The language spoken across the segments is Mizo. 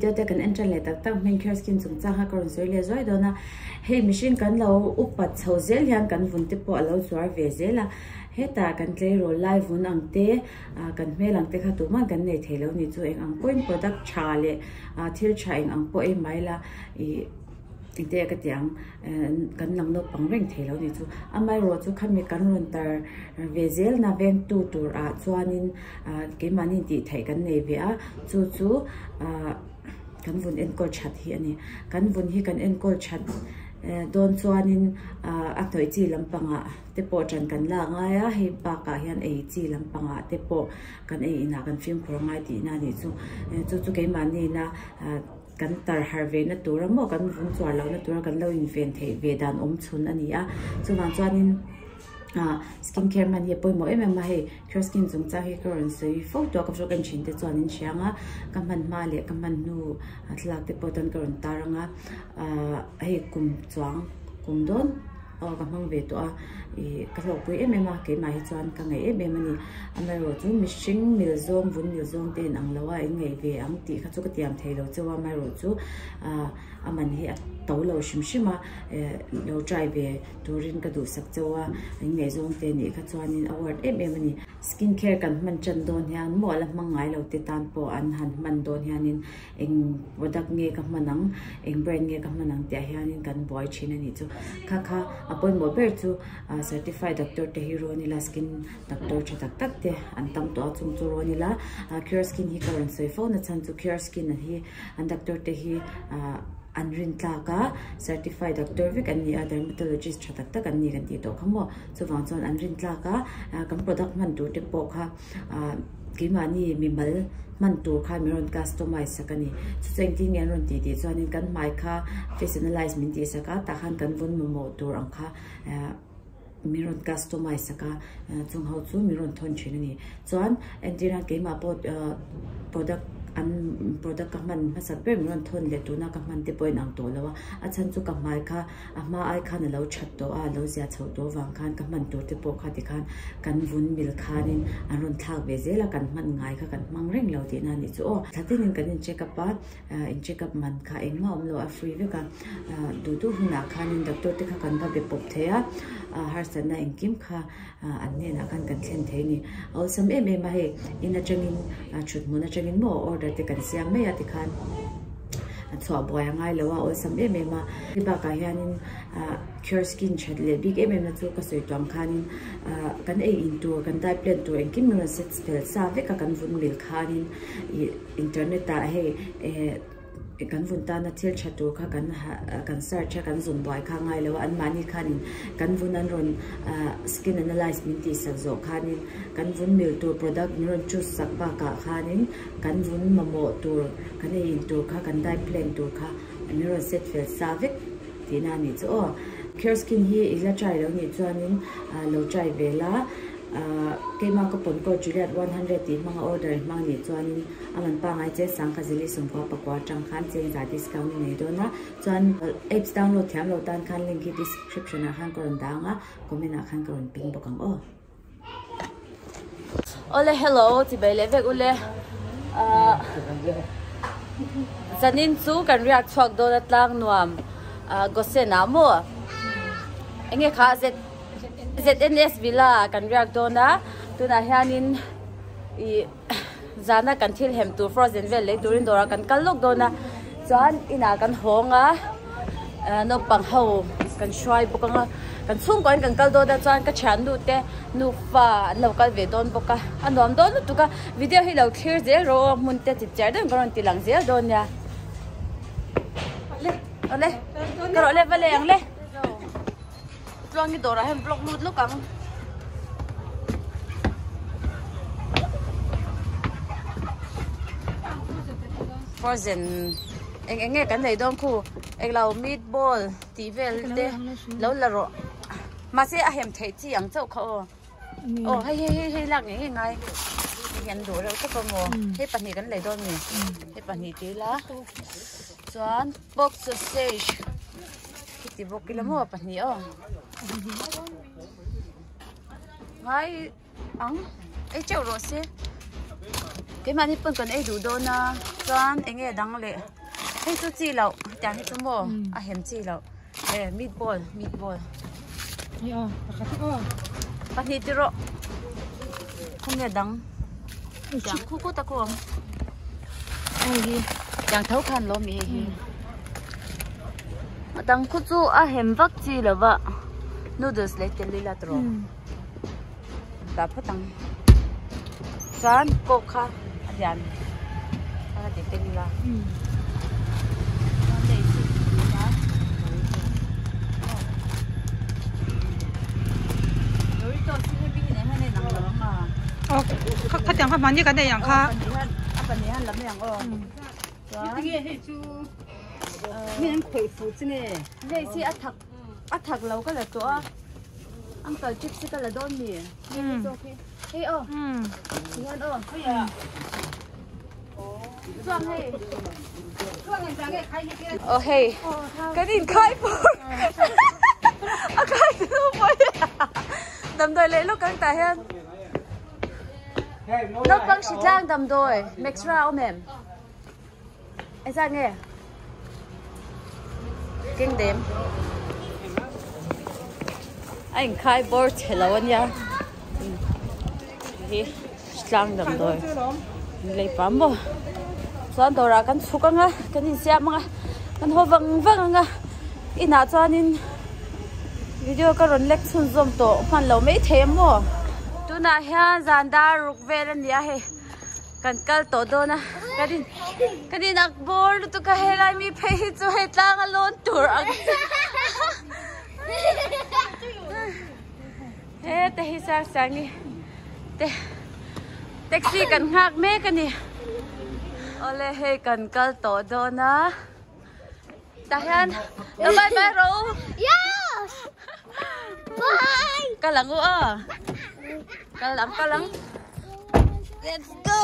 video te kan en tan leh tak tak hming Cure Skin chungchang kha ka rawn sawi leh zuai dawn a. Hei mihring kan lo upat chho zel hian kan vun te pawh a lo chuar ve zel a. Hetah kan tleirawl lai vun ang te, kan hmel ang te kha tuman kan nei thei lo ni chu eng ang pawhin product tha leh thil tha eng ang pawh ei mai la ih engte ka ti ang kan lang naupang reng thei lo ni chu. Amaherawh chu khami kan rawn tar ve zel na vengtu tur ah chuanin keimahni tih theih kan nei ve a, chu chu kan vun enkawl that hi a ni. Kan vun hi kan enkawl that dawn chuanin a hnawih chi lampangah te pawh ṭan kan la ngai a, hei bakah hian ei chi lampangah te pawh kan ei inah kan fimkhur ngai tihna a nih chu. Chu chu keimahniina kan tar harh ve na tura maw kan vun chuar lohna tura kan lo inven theih ve dan awm chhun a ni a. Chuvang chuanin skin care hman hi a pawimawh em em a, hei cure skin chungchang hi ka rawn sawi fo tawh a, ka vlog en thin te chuan in hria ang a, ka hman hma leh ka hman hnu thlalak te pawh chuan ka rawn tar ang a, hei kum chuang kum dawn aw ka hmang ve tawh a, ih ka hlawhpui em em a, keimah hi chuan ka ngaih em em a ni, amaherawh chu mihring mil zawng vun mil zawng te in ang lo a, in ngaih ve ang tih kha chu ka tiam thei lo chauh a, amaherawh chu a man hi a to lo hrim hrim a, lo try ve. Turin ka duhsak chauh a, in ngaihzawng te nih kha chuanin a worth em em a ni. Skin care kan hman tan dawn hian maw la hmang ngai lo te tan pawh an han hman dawn hianin eng product nge ka hman ang, eng brand nge ka hman ang tih ah hianin kan buai thin a nih chu. Kha kha a pawimawh ber chu certified doctor te hi rawn ila skin doctor tha tak tak te an tam tawh a chung chu rawn ila. Cure skin hi ka rawn sawi fo na chhan chu cure skin hi an doctor te hi An rin tlak a, certified doctor vek an ni a, dermatologist tha tak tak an ni kan tih tawh kha maw. Chuvang chuan an rin tlak a, kan product hman tur te pawh kha keimahni mimal hman tur kha min rawn customize sak a ni. Chu chu engtin nge an rawn tih tih chuanin kan hmai kha face analyze min tih sak a, tah khan kan vun mamawh tur ang kha min rawn customize sak a, chung ho chu min rawn thawn thin a ni. Chuan entir nan keimah pawh product an product ka hman hmasak ber min rawn thawn leh tuna ka hman te pawh a inang tawh lo a, a chhan chu ka hmai kha a hma ai khan a lo that tawh a, a lo zia chhoh tawh avang khan ka hman tur te pawh kha tikhan kan vun mil khanin an rawn thlak ve zel a, kan hman ngai kha kan hmang reng lo tihna a nih chu aw. Thla tinin kan in check up a. In check up man kha engmah awm lo a free vek a, duh duh hunah khanin doctor te kha kan va be pawp thei a, harsatna engkim kha an hnenah khan kan thlen thei a ni. A awlsam em em a hei in atangin thut hmun atangin maw order te kan siam mai a tikhan chhuah buai a ngai lo a awlsam em em a. Hei bakah hianin cure skin that leh bik em em na chu ka sawi tawh ang khanin kan ei in tur kan diet plan tur engkim min rawn set fel sa vek a kan vun mil khanin ih. Internet ah hei eh kan vun tana thil tha tur kha kan kan search a kan zun buai kha ngai lo a anmahni khanin kan vun an rawn ah skin analyze min tih sak zawh khanin kan vun mil tur product min rawn choose sak bakah khanin kan vun mamawh tur kan ei in tur kha kan diet plan tur kha min rawn set fel sa vek tihna a nih chu aw. Cure skin hi i la try lo nih chuanin lo try ve la. Ahh keimah ka pawn code Juliet 100 tih hmanga order hmang nih chuanin a man pangai che sangkha zili sawmkua pakua atang khan chengza discount i nei dawn a, chuan apps download thiam lo tan khan link hi description ah khan ka rawn dang a, comment ah khan ka rawn pin bawk ang aw. Awle hello ti bai leh vek ule ahh zanin chu kan riak chhuak dawn a tlang nuam ahh Gosen ah maw enge kha z. ZNS Villa kan riak dawn a, tunah hianin ih zana kan thil hem tur frozen vel lei turin dawrah kan kal lawk dawn a, chuan inah kan hawng a, naupang ho kan hruai bawk ang a, kan chhungkuain kan kal dawn a chuan ka thiannu te nufa an lo kal ve dawn bawk a, a nuam dawn lutuk a, video hi lo thlir zel rawh aw hmun te chip chiar deuhin ka rawn ti lang zel dawn nia. Awle awle ka rawh le va leng ang le. Tluangi dawrah hian vlog lut lawk ang. Frozen eng eng nge kan nei dawn khu englo meatball tih vel te lo la rawh mahse a hem theih chi ang chauh kha aw aw hei hei hei hei lak ngei ngei ngai hei an duh reuh tawp a maw hei pahnih kan lei dawn mi hei pahnih ti ila chuan pork sausage. Ti bawk ila maw pahnih aw. Ngai ang ei teuh rawh se. Keimahni pawn kan ei duh dawn a chuan eng nge dang leh hei chu chi loh hetiang hi chu maw a hem chi loh e meat ball meat ball pahnih ti rawh khawnge dang tiang khu khu tak awm hei hi tiang tho khan lawm mi hei hi a dang khu chu a hem vak chi lo va noodles leh tel ila tawh dah phawt ang chuan coke kha a lian a ti tel ila Doritos hi hemi hi nen hian a inang lo ang a. Aw khatiang kha hmani kan ei ang kha. A pahnih hian lam ei ang aw. Chuan Tinge hei chu mi an khawih fuh chu nge. Hei chi a thak a thak lo ka la tawh a. Uncle chips hi ka la dawn mi. Hei zawk hi. Hei aw. Hian aw. Chuang hei. Aw hei. Kan in khai pawh. A khai tu pawh. Damdawi leh lawk ang tah hian. Naupang hritlang damdawi Mexra a awm em? Engzat nge? Keng dem. A inkhai bawr chhe lo a nia. Hi hritlang damdawi lei pam maw. Chuan dawrah kan chhuk ang a, kan insiam ang a, kan haw vang vang ang a. Inah chuanin video ka rawn lek chhunzawm tawh hman lo mai thei a maw. Tunah hian zan dar ruk vel a ni a hei. Kan kal tawh dawn a, kan in kan in ak bawr lutuk a helai mi phei hi chu hei tlang a lawn tur ang he te hi sang sang hi te taxi kan nghak mek a ni awle hei kan kal tawh dawn a tah hian lo bye bye rawh u yes bye kal ang u aw kal ang kal ang let's go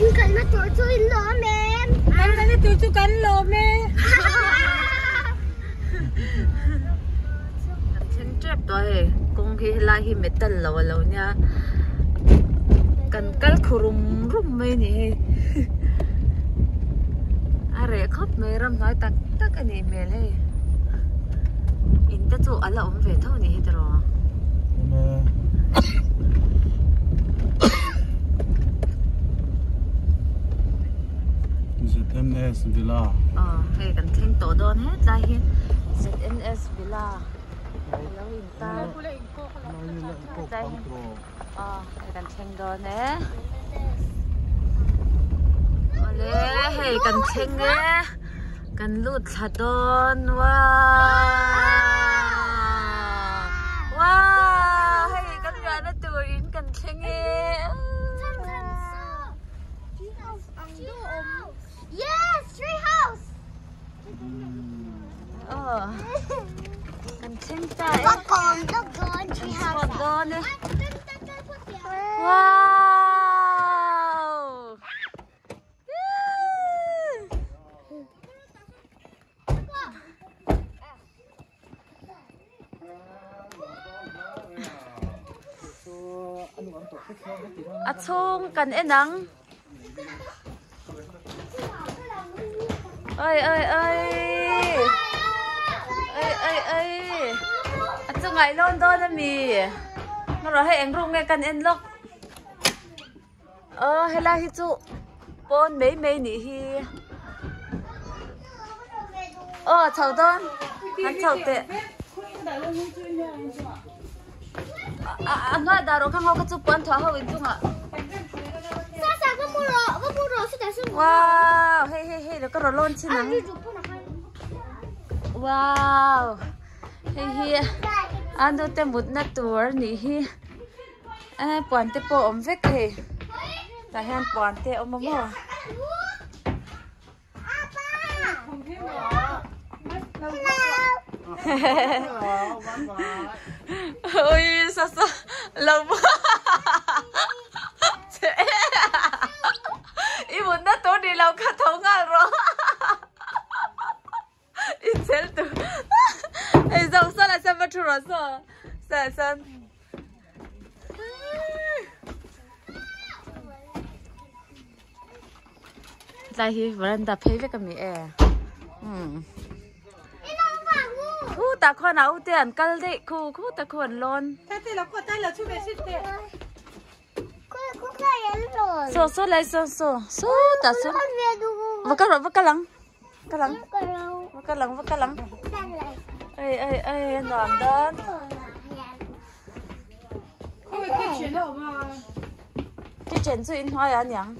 in kalna tur chu in lawm em kan kalna tur chu kan lawm e kan thleng tep tawh hei kawng hi helai hi metal lo a lo nia kan kal khu rum rum mai a ni hei a reh khawp mai ramhnuai tak tak a nih hmel hei in te chu a la awm ve tho a nih hi tiraw. ZNS Villa Aw hei kan thleng tawh dawn hetlai hi ZNS Villa a lo in tar hetlai hi aw hei kan thleng dawn e awle hei kan thleng e kan lut thla dawn wow wow hei kan riahna tur in kan thleng e. Yes, tree house. Aw kan thleng ta e. Kan dawn e. Wow! A chhung kan en ang. Oi oi oi. Oi oi oi. A chungah i lawn dawn a mi. Ngarawh hei eng room nge kan en lawk. Aw helai hi chu pawn mai mai nih hi. Aw chho dawn. An chho teh. A hnuai dah rawh kha ngau kha chu puan thuah ho inchungah. Wow, hei hei hei lo ka rawn lawn chin ang. Wow, hei hi a nute mutna tur nih hi. Eh puan te pawh awm vek hei. Tah hian puan te a awm a maw. Ui sa sa lo I mutna tur ni lo kha tho nghal rawh. In chel tu. Ei zawng sawn ah chuan va thu rawh saw. Saw ah chuan. Hetlai hi veranda phei vek a mi e. Umm. Khu tah khuan a ute an kal daih khu khu tah khu an lawn. Saw saw lai saw saw saw tah sawn. Va kal rawh va kal ang. Kal ang. Va kal ang va kal ang. Ei ei ei a nuam dawn. Kitchen chu inhnuai ah aniang.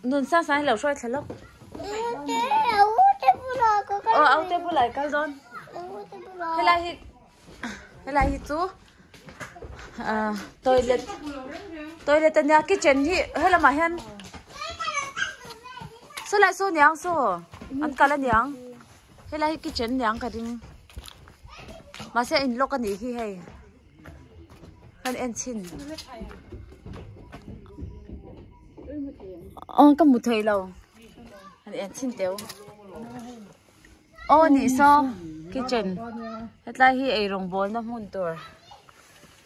Nun sang sang hi lo hruai thla lawk. Aw au te bulah i kal dawn. Helai hi helai hi chu ah toilet toilet ania kitchen hi helamah hian sawlai saw niang saw an kal aniang helai hi kitchen niang ka ring mahse a in lock anih hi hei. Kan en chhin. Aw ka hmu thei lo. Kan en chhin teu. Aw ni saw kitchen. Hetlai hi ei rawng bawl na hmun tur.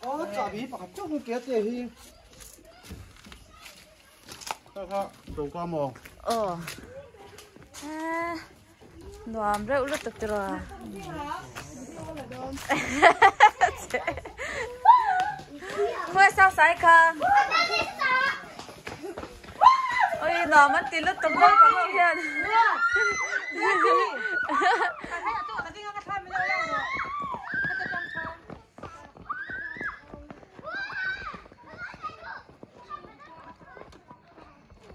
Aw chahbi pakhat chauh hmu ke te hi. Kha kha choka maw? Aw. Eh nuam reuh lutuk tiraw. Khawi sang sai kha. Oi nuam an ti lutuk naupang ho hian.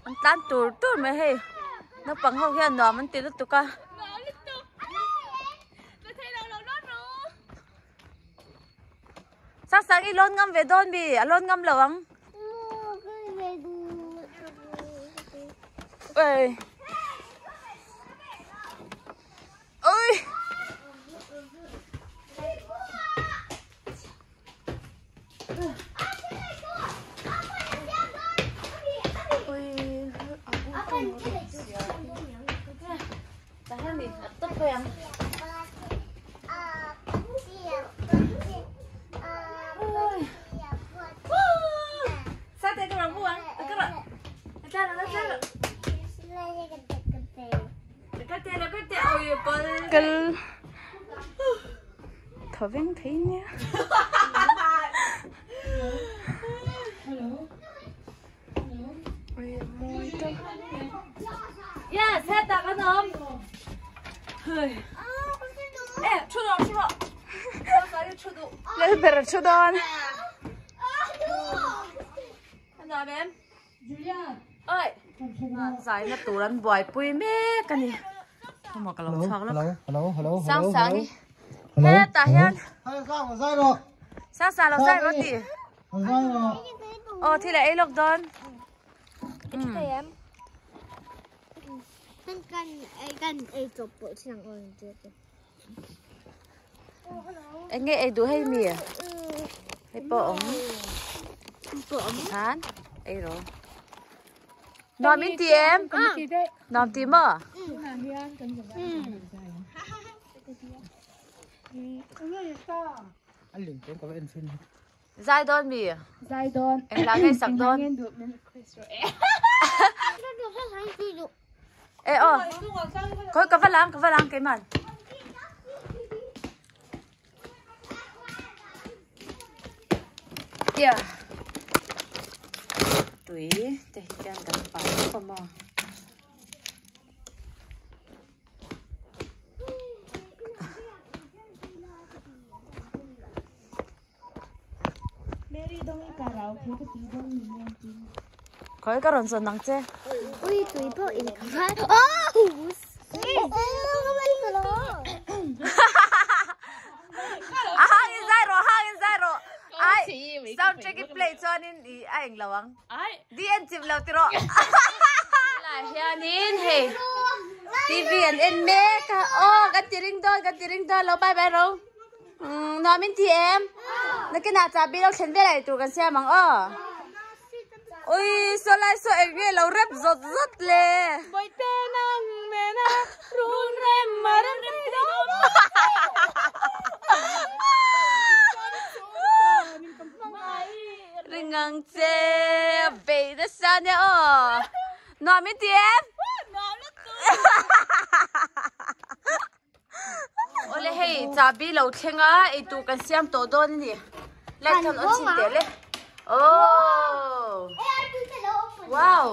An tlan tur tur mai hei naupang ho hian nuam an ti lutuk a. Sang sang i lawn ngam ve dawn mi a lawn ngam lo ang. Ui. Ui. Kal thaw veng thei nia. Yes, hetah kan awm. Eh, thu rawh, thu rawh. Lal ber a thu dawn. An nuam em? Oi. Zaina tur an buaipui mek a ni. Khawmaw ka lo chhuak lawk. Sang sang i. Hetah hian. Sang sang lo zai rawh ti. Aw thil a ei lawk dawn. Eng nge ei duh hei mi? Hei pawh awm. Khan ei rawh. Nuam in ti em? Nuam ti maw? Zai dawn mi? Zai dawn. Eng lah nge sak dawn? E aw. Khawi ka va lang ka va lang keiman. Tia. Tui te hi chuan kan pai khawp a maw. Khawi ka rawn zawn ang che. Ui tui pawh in ka hman. A hang in zai rawh, a hang in zai rawh. Ai, sound track i play chuanin i a eng lo ang. Di en chim lo ti rawh. Lai hianin hei TV an en mek a. Aw kan ti ring dawn, kan ti ring dawn lo bye bye ro. Umm nuam in ti em? Nakinah chahbi lo thlen vel aih tur kan siam ang aw. Ui saw lai saw eng nge lo rep zawt zawt le. Bawihte nang nena run rem a rem rem thei dawn. Ring ang che. Nuam in ti em? Awle hei chahbi lo thleng a eitur kan siam tawh dawn a ni. Light khan on chhin teh le. Oh. Wow.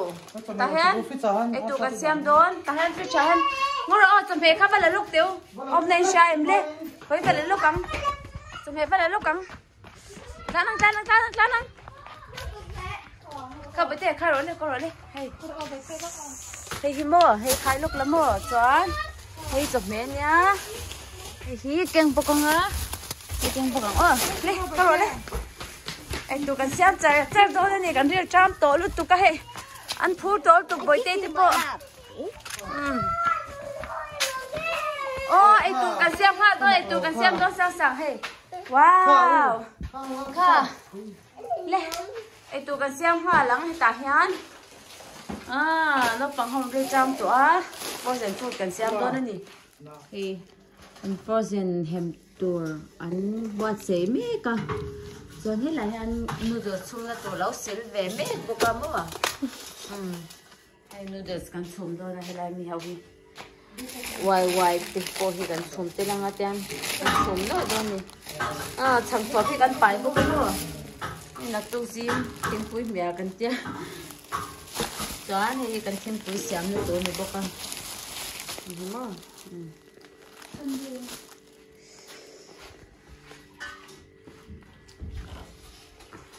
Tah hian eitur kan siam dawn. Tah hian fridge ah hian ngawr aw chawhmeh kha va la luk teu. Awm na in hria em le. Hawi va la luk ang. Chawhmeh va la luk ang. Tlan ang tlan ang tlan ang tlan ang. Kha bute kha rawh le ka rawh le. Hei. Hei hi maw hei khai luk la maw chuan hei chawhmeh ania. Hei hi keng bawk anga. Hei keng bawk ang aw le ka rawh le. Eitur kan siam char char dawn ani kan ril tram tawh lutuk a hei. An phur tawh lutuk bawihte te pawh. Aw eitur kan siam nghal dawn eitur kan siam dawn sang sang hei. Wow! Kha. Le. Eitur kan siam nghal ang hetah hian. Ah, naupang ho rei chang tawh a. Frozen food kan siam dawn a ni. Hei, an frozen hem tur an buatsaih mek a. Chuan helai hian noodles chhungna tur lo sil ve mek bawk a maw. Umm. Hei noodles kan chhum dawn a helai mi ho hi wai wai te pawh hi kan chhum tel anga tiang kan chhum nuaih dawn a ni ah chhangchhuah hi kan pai bawk a maw hei naktuk zing thingpui hmiah kan tia chuan hei hi kan thingpui siam na tur a ni bawk a ni maw umm.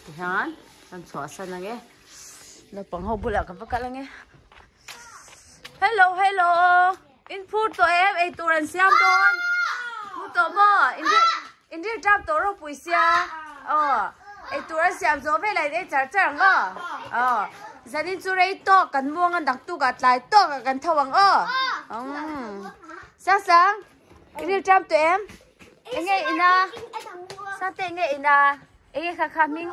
Tihian kan chhuahsan ang e. Naupang ho bulah ka va kal ange. Hello hello. In phur tawh em ei tur an siam dawn. Phur tawh maw? In ri in ri tap tawh ropui sia. Aw. Ei tur an siam zawh velah in ei char char ang aw. Aw. Zanin chu rei tawk kan muang a naktukah tlai tawkah kan tho ang aw. Umm. Sang sang. In ri tap tawh em? Enge ina? Sangte enge ina? Enge kha kha hming?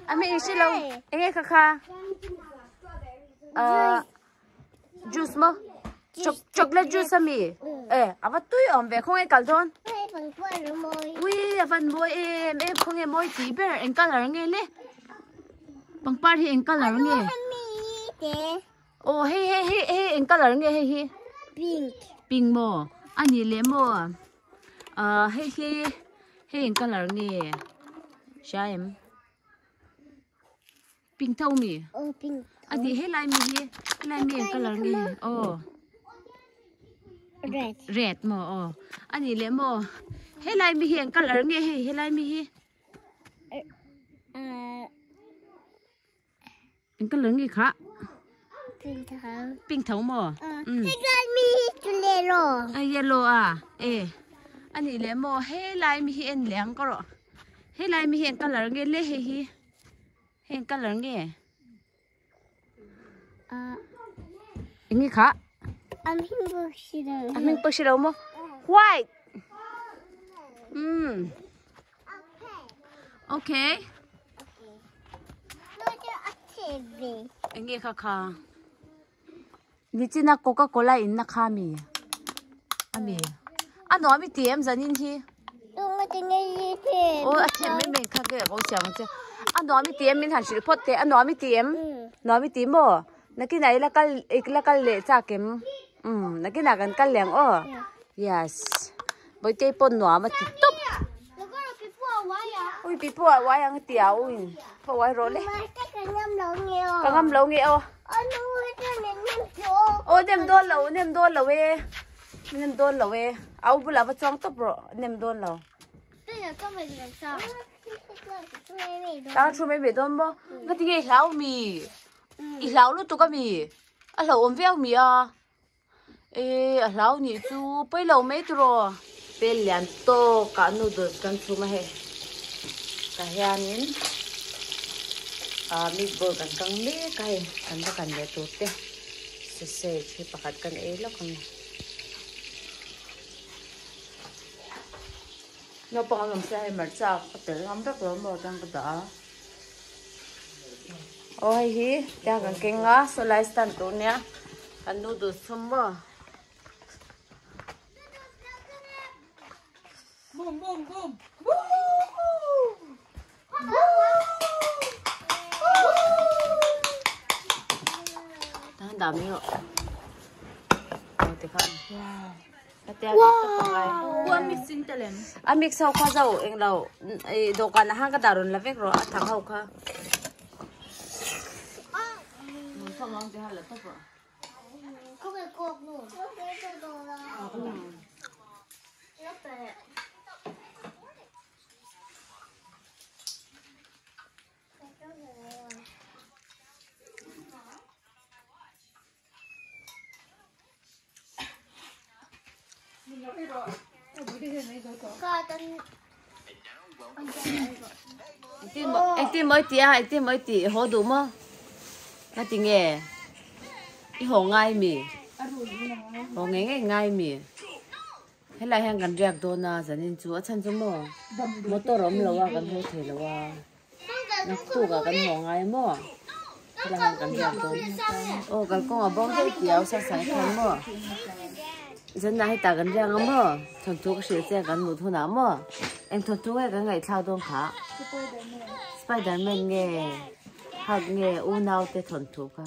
A hming i hre lo. Enge kha kha? Uh, juice mo? Chocolate juice ami? Eh, ava tui awm ve khawnge kal dawn? Ui, avan mawi em em khawnge mawi tih ber eng colour nge le? Pangpar hi eng colour nge? Aw hei hei hei hei eng colour nge hei hi? Pink. Pink maw? Ani leh maw? Ah hei hi hei eng colour nge hria em pink tho mi aw pink a ni helai mi hi helai mi eng colour nge aw red red maw aw a ni leh maw helai mi hi eng colour nge hei helai mi hi Eng colour nge kha? Pink tho. Pink tho maw? Um. Helai mi hi chu yellow. A yellow a. E. Ani le maw helai mi hi en leh ang ka rawh. Helai mi hi eng colour nge le hei hi? Hei eng colour nge? Eng nge kha? A hming pawh hre lo. A hming pawh hre lo maw? White. Um. Okay. Enge kha kha. Nichina Coca Cola in na kha mi. Ami. A nuam i ti em zanin hi. Oh a them em em kha ke ko siam che. A nuam i ti em min han hrilh phawt teh. A nuam i ti em. Nuam i ti maw? Nakina ila kal ila kal leh chak em. Um nakina kan kal leh ang aw. Yes. Bawitei pawh nuam a ti tawp. Ui pi pawh a uai ang a ti a uin pawh uai rawh le. Ka ngam lo nge aw. Aw nem dawn lo nem dawn lo e. Nem dawn lo e. Au bulah va chuang tawp rawh nem dawn lo. Tang thu mai mai dawn maw? Ngati nge i hlau mi? I hlau lutuk a mi? A hlauhawm viau mi a? E a hlau nih chu pawi lo mai tiraw. Pel lian tawk ah noodles kan chhum a hei tah hianin ah meatball kan kang mek a hei kan va kan leh tur te sausage hi pakhat kan ei lawk ang e. Naupang an awm sia hei hmarcha a tel ngam vek lo maw chuan ka dah a. Aw hei hi tiang kan keng a saw lai stand tur nia kan noodles chhum maw. Boom boom boom. Tah Tikhan dah mai rawh. Aw tikhan. Katia ti tawp angai. Ua mix in telem. A mix ho kha zo englo i dawhkan ah khan ka dah rawn la vek rawh a thang ho kha. Engtin maw i tih a engtin maw i tih i haw duh maw ka ti nge i haw ngai mi haw ngei ngei ngai mi helai hian kan riak dawn a zanin chu a chhan chu maw motor a awm lo a kan haw thei lo a. Naktuk ah kan haw ngai maw? Helai hian kan riak dawn. Aw kalkawng a bo daih tih a awsa sai khan maw? Zanah hetah kan riak ang maw? Thawnthu ka hrilh che kan mut hunah maw? Eng thawnthu nge kan ngaihthlak dawn kha? Spiderman nge Hulk nge unau te thawnthu kha?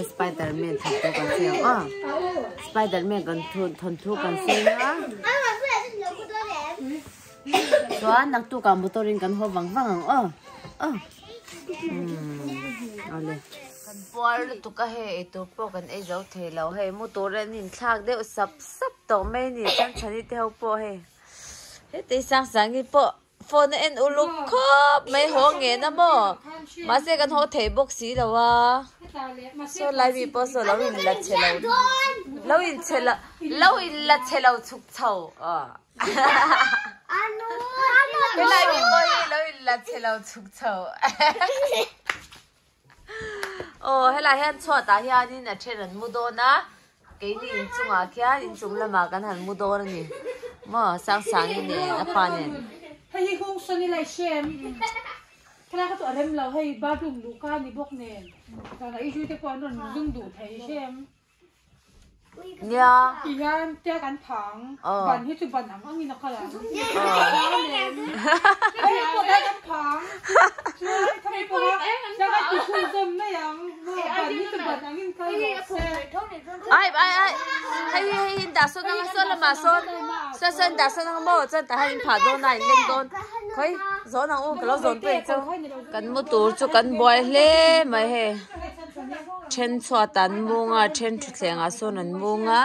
Spiderman thawnthu kan sawi ang aw. Spiderman kan thawnthu kan sawi ang a. Chuan naktukah motor in kan haw vang vang ang aw aw umm awle. Kan puar lutuk a hei eitur pawh kan ei zo thei lo hei mu tur an inthlak deuh sap sap tawh mai a ni chuan Chhani te ho pawh hei hetei Sangsangi pawh phone a en uluk khawp mai haw ngen a maw mahse kan haw thei bawk si lo a saw lai mi pawh saw lo in la che lo lo in che lo lo in la che lo chhuk chho aw. Helai mi pawh hi lo in la chhe lo chhuk chho. Aw helai hian chhuatah hianin a then an mu dawn a, keini inchungah khian inchung lamah kan han mu dawn a ni. Maw Sangsangi nen a pa nen. Hei hi hung sawn ila i hre em? Thlalak kha chu a rem lo hei bathroom luhka a ni bawk nen zanah i zui te pawh an rawn zung duh thei i hre em? Nia. Ti hian tia kan phang. Ban hi chu ban ang angin a kal ang. Hei pawh dah kan phang. Chuan khami pawh a tia kan ti chhun zawm mai ang. Ban hi chu ban angin kal rawh se. Ai ai ai. Hei hi hei hi in dah sawn ang a sawn lamah sawn. Sawn sawn in dah sawn ang maw chuan tah hian in phah dawn a in leng dawn. Khawi zawn ang u ka lo zawn pui ang cheu. Kan mu tur chu kan buai hle mai hei. Then chhuat an mung a then thutthleng ah sawn an mung a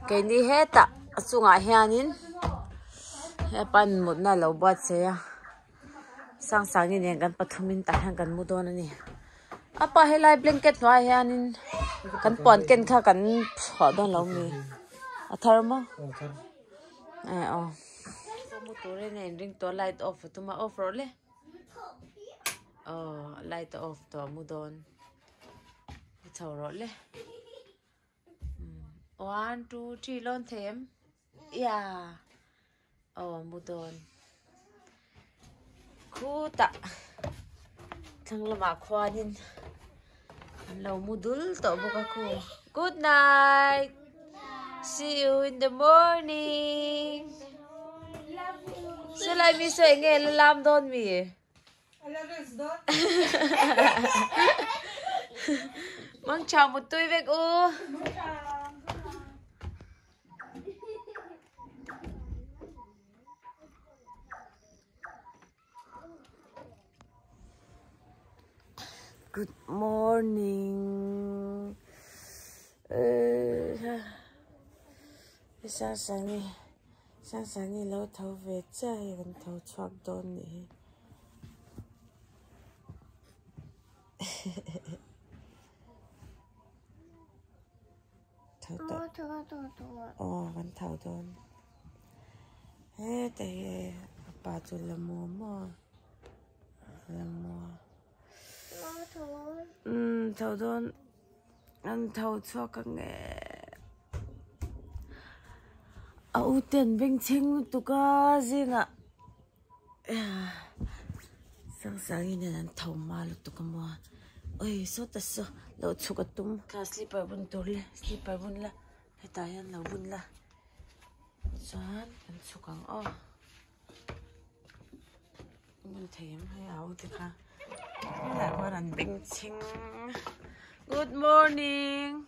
keini hetah a chungah hianin hepa in mutna a lo buatsaih a Sangsangi nen kan pathumin tah hian kan mu dawn a ni a pa helai blanket hnuaiah hianin kan puan ken kha kan chhuah dawn lo mi a thar maw eh aw mu turin a inring tawh a light off a tum a off rawh le. Aw light a off tawh mu dawn i chho rawh le one two three lawn thei em yeah aw mu dawn khutah thlang lamah khuanin an lo mu dul tawh bawk a khu good night see you in the morning Silai mi saw eng nge la lam dawn mi? Mang chau một tui vek u. Good morning. Sangsangi Sangsangi lo tho ve chiah hei kan tho chhuak dawn nih hi. Tho tawh. Aw kan tho dawn. Heta hi a pa chu la mu maw la mu a. Umm tho dawn an tho chhuak ang e. A u te an bengchheng lutuk a zingah Sangsangi nen an tho hma lutuk a maw oi sawta saw lo chhuk a tum. Kha slipper bun tur le slipper bun la hetah hian lo bun la chuan kan chhuk ang aw bun thei em hei a u te kha. Helai khuan an beng chhing good morning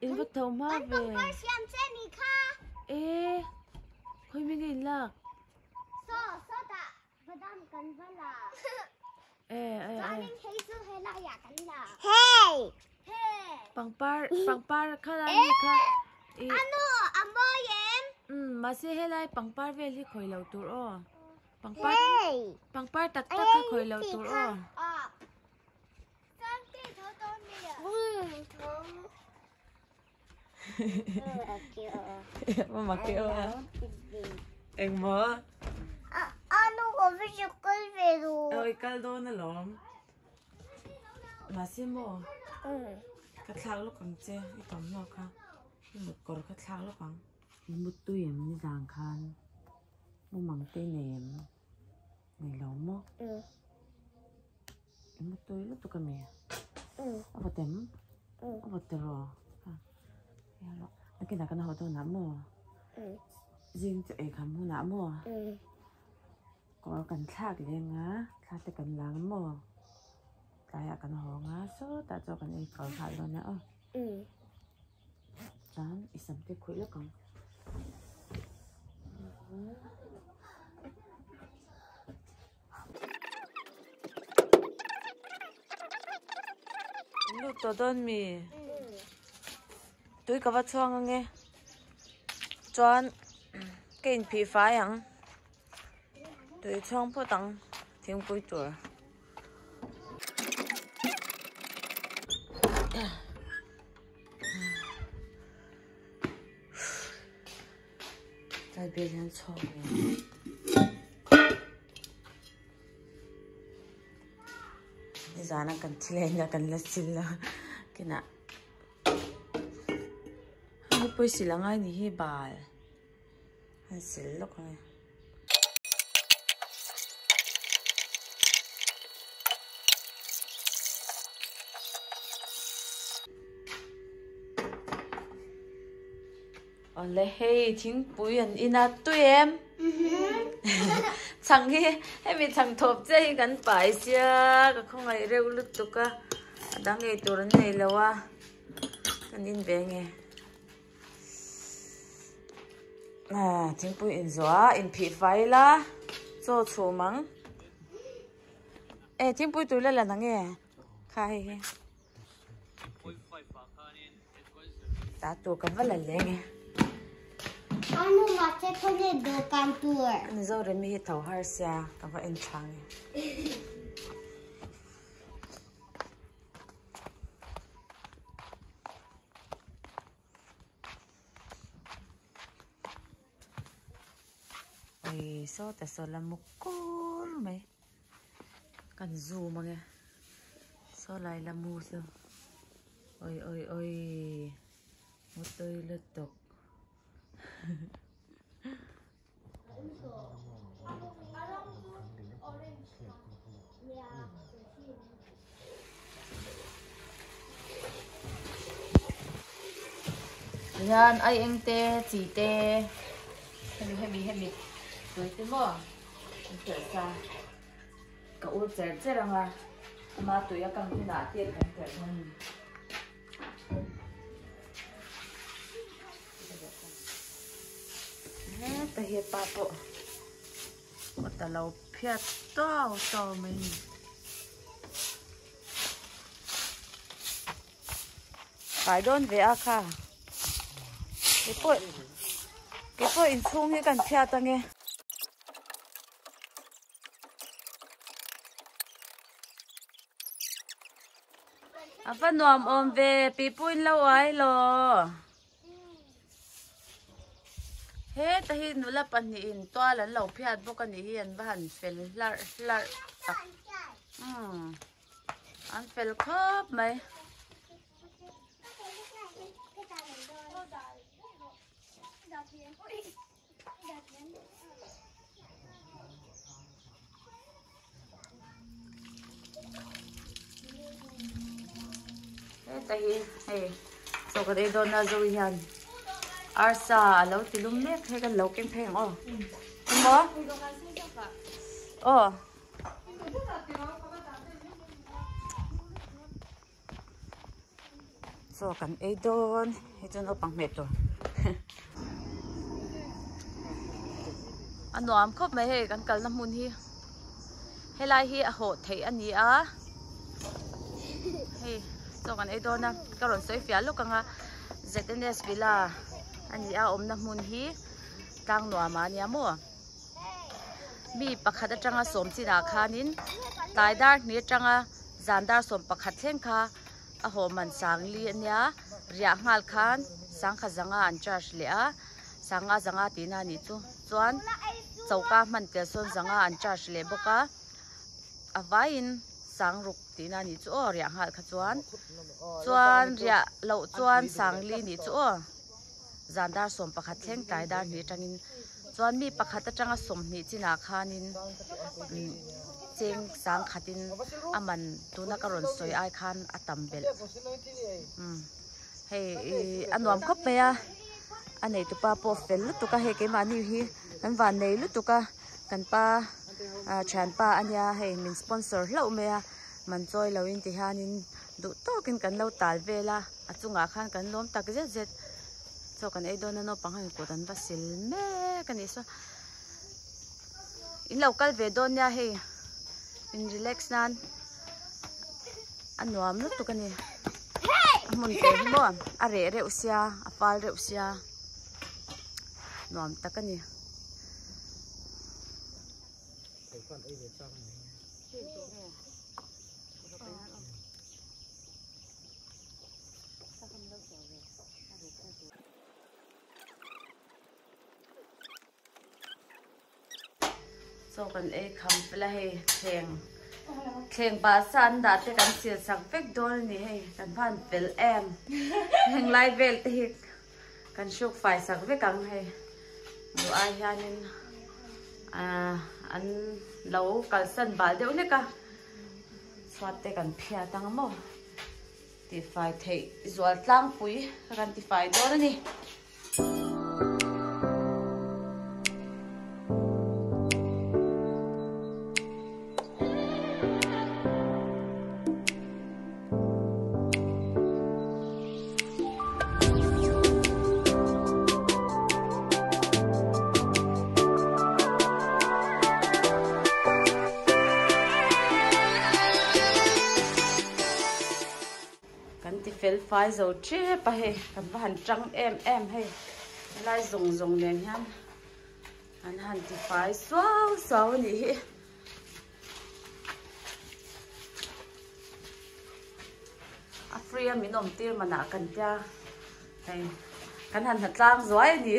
in va tho hma ve e khawi mi nge in lak e e pangpar pangpar khalai mi kha umm mahse helai pangpar vel hi khawi lo tur aw. Pangpar pangpar tak tak kha khawi lo tur aw. Engmaw? Aw i kal dawn alawm. Mahse maw? Ka thlak lawk ang che i thawmhnaw kha. I mut kawr kha thlak lawk ang. I mut tui em nizan khan? Mumang te nei em? Nei lo maw? I mu tui lutuk a mi? A vawt em? A vawt tawh rawh. Nakinah kan haw dawnah maw? Zing chu ei kham hunah maw? Kawr kan thlak leng a, thla te kan lang maw? Tlaiah kan hawng a, sawtah chuan kan ei kawr nghal dawn a aw. Chuan i sam te khuih lawk ang. Lut tawh dawn mi? Tui ka va chhuang ange. Chuan ka inphih fai ang. Tui chhuang phawt ang thingpui tur. Tlai vel hian chhuak ve nizana kan thil en a kan la sil a kinah hei pawisa sil angai ni hi bal an sil lawk ang e. Awle hei thingpui an in a tui em chhang hi hemi chhang thawp chiah hi kan pai sia ka khawngaih reuh lutuk a a dang ei tur an nei lo a kan in ve nge. Thingpui inzawh a inphih fai ila chaw chhum ang e thingpui tur la la na nge kha hei hi ta tur ka va la leng e ani Zoremi hi tho har sia ka va en chang e. Oi sawta saw la mu kur mai kan zoom ange saw lai la mu chu oi oi oi mu tui lutuk. Hian ai eng te chi te hemi hemi hemi tui te maw an telh sa ka ur cher cher ang a ama tui a kang hunah te kan telh dawn a ni. Heta hi pa pawh kawt a lo phiat tau tau mai a ni. Fai dawn ve a kha. Keipawh keipawh inchhung hi kan phiat ange. A va nuam awm ve pipuin lo ai lo. Heta hi nula pahnihin tual an lo phiat bawk a nih hi an va han fel hlarh hlarh tak. Umm an fel khawp mai. Heta hi hei chaw kan ei dawn a zo hian arsa a lo ti lum mek hei kan lo keng phei ang aw emaw aw. Chaw kan ei dawn hei chu naupang hmeh tur a nuam khawp mai hei kan kalna hmun hi helai hi a hawh theih a ni a hei chaw kan ei dawn a ka rawn sawi fiah lawk ang a Z_N_S villa a ni a awmna hmun hi tlang nuam ah a nia maw. Mi pakhat atanga sawm chinah khanin tlai dar hnih atanga zan dar sawm pakhat thleng kha a haw man sang li a nia riah nghal khan sangkha zanga an charge leh a sanga zanga tihna a nih chu chuan choka hman tel sawn zanga an charge leh bawk a a vaiin sang ruk tihna a nih chu aw riah nghal kha chuan chuan riah loh chuan sang li a nih chu aw. Zan dar 11 thleng tlai dar hnih atangin chuan mi pakhat atanga 20 chinah khanin cheng sang khatin a man tuna ka rawn sawi ai khan a tam belh hei a nuam khawp mai a a neitupa pawh fel lutuk a hei keimahni hi kan van nei lutuk a kan pa thianpa a nia hei min sponsor hlauh mai a man chawi loin ti hianin duh tawkin kan lo tal vel a. A chungah khan kan lawm tak zet zet chaw kan ei dawn a naupang ho in kut an va sil mek a nih saw in lo kal ve dawn nia hei in relax nan a nuam lutuk a ni a hmun te hi maw a reh reuh sia a fal reuh sia nuam tak a ni. Chaw kan ei kham fel a hei thleng thleng bah sa an dah te kan sil sak vek dawn a ni hei kan hman fel em heng lai vel te hi kan hruk fai sak vek ang hei duh ai hianin ah an lo kalsan bal deuh hlek a. Chhuat te kan phiat ang maw tifai theih zual tlangpui ka kan tifai dawn a ni. Kan ti fel fai zo tep a hei kan va han tang em em hei helai zawng zawng nen hian an han ti fai suau suau a nih hi. A free a min awm tir manah kan tia hei kan han hna tlang zuai a ni.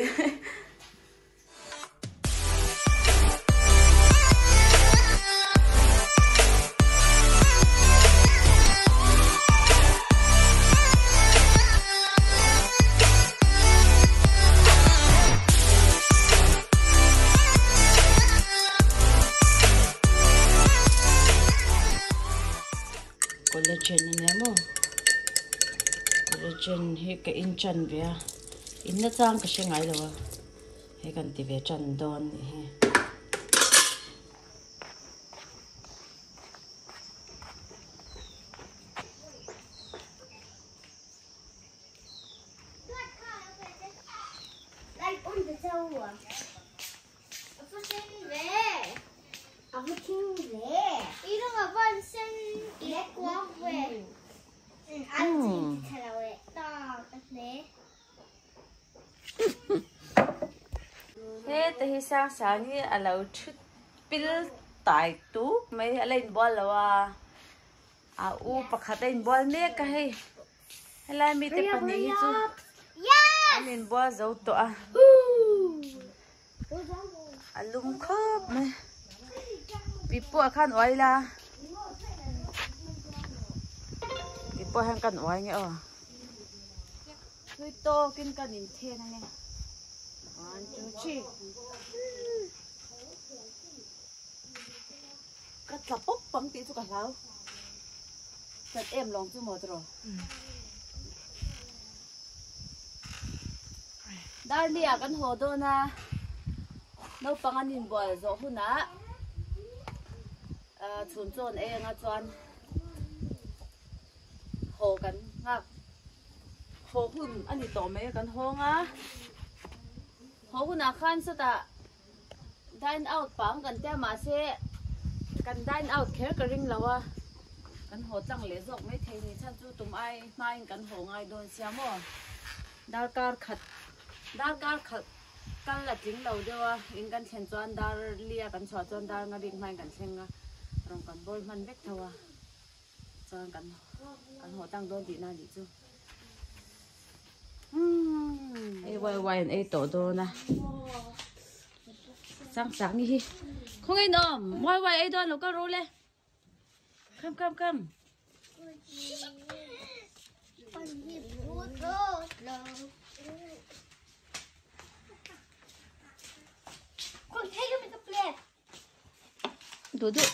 Collagen a nia maw collagen hi ka in chan ve a in na chang ka hre ngai lo a hei kan ti ve tan dawn nih hi. Heta hi sang sang hi a lo thut pil tai tuk mai a la inbual lo a a u pakhat a inbual mek a hei helai mite pahnih hi chu an inbual zo tawh a a lum khawp mai pipu ah khan uai la pipu ah hian kan uai nge aw thui tawkin kan inthen ange 1 2 3 Ka tla pawp pang tih chu ka hlau. Chat em lawng chu maw tiraw? Darli ah kan haw dawn a, naupang an inbual zawh hunah chhun chawn ei anga chuan haw kan nghak. Haw hun a ni tawh mai a kan hawng a haw hunah khan sawtah dine out pah ang kan tia mahse kan dine out kher ka ring lo a kan haw tlang leh zawk mai thei ni chhan chu tum ai hmain kan haw ngai dawn sia maw darkar khat darkar khat kal a tling lo deuh a in kan thlen chuan dar lia kan chhuah chuan dar nga rik hmain kan thleng a rawn kan bawl hman vek tho a. Chuan kan kan haw tlang dawn tihna anih chu. Ei wai wai an ei tawh dawn a. Sang sang hi. Khawngaih in awm. Wai wai ei dawn lo kal ro le. Come come come. Du du.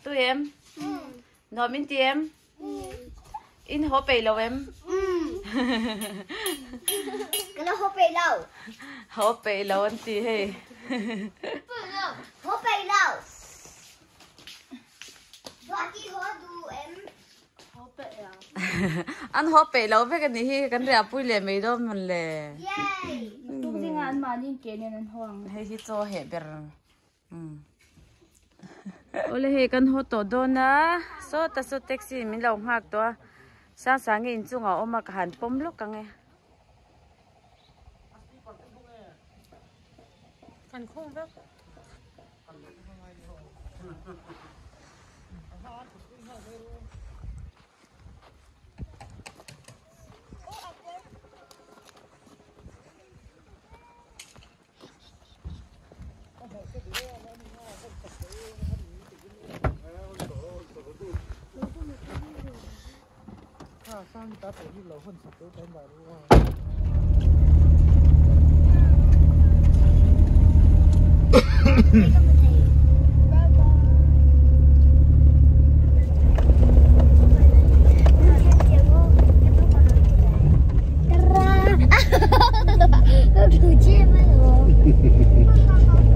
Tu em? Nuam in ti em? In haw peih lo em? Ka la haw peih lo. Haw peih lo an ti hei. Haw peih lo. Duati haw du em? An haw peih lo vek a nih hi kan riahpui leh mai dawn mawn le. Tuk zingah an mahni in ke nen an haw ang. Hei hi chaw heh ber. Awle hei kan haw tawh dawn a sawta saw taxi min lo nghak tawh a Sangsangi inchungah a awm a ka han pawm lawk ang e. Kan khung vek.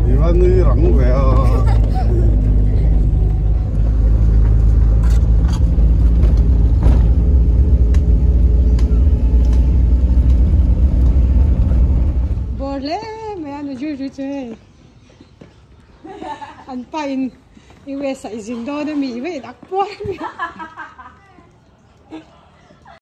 I va nui rang ve a. Bawr hle mai a nu zui zui chu hei an pa in US ah i zin dawn a mi i va in ak puar a mi.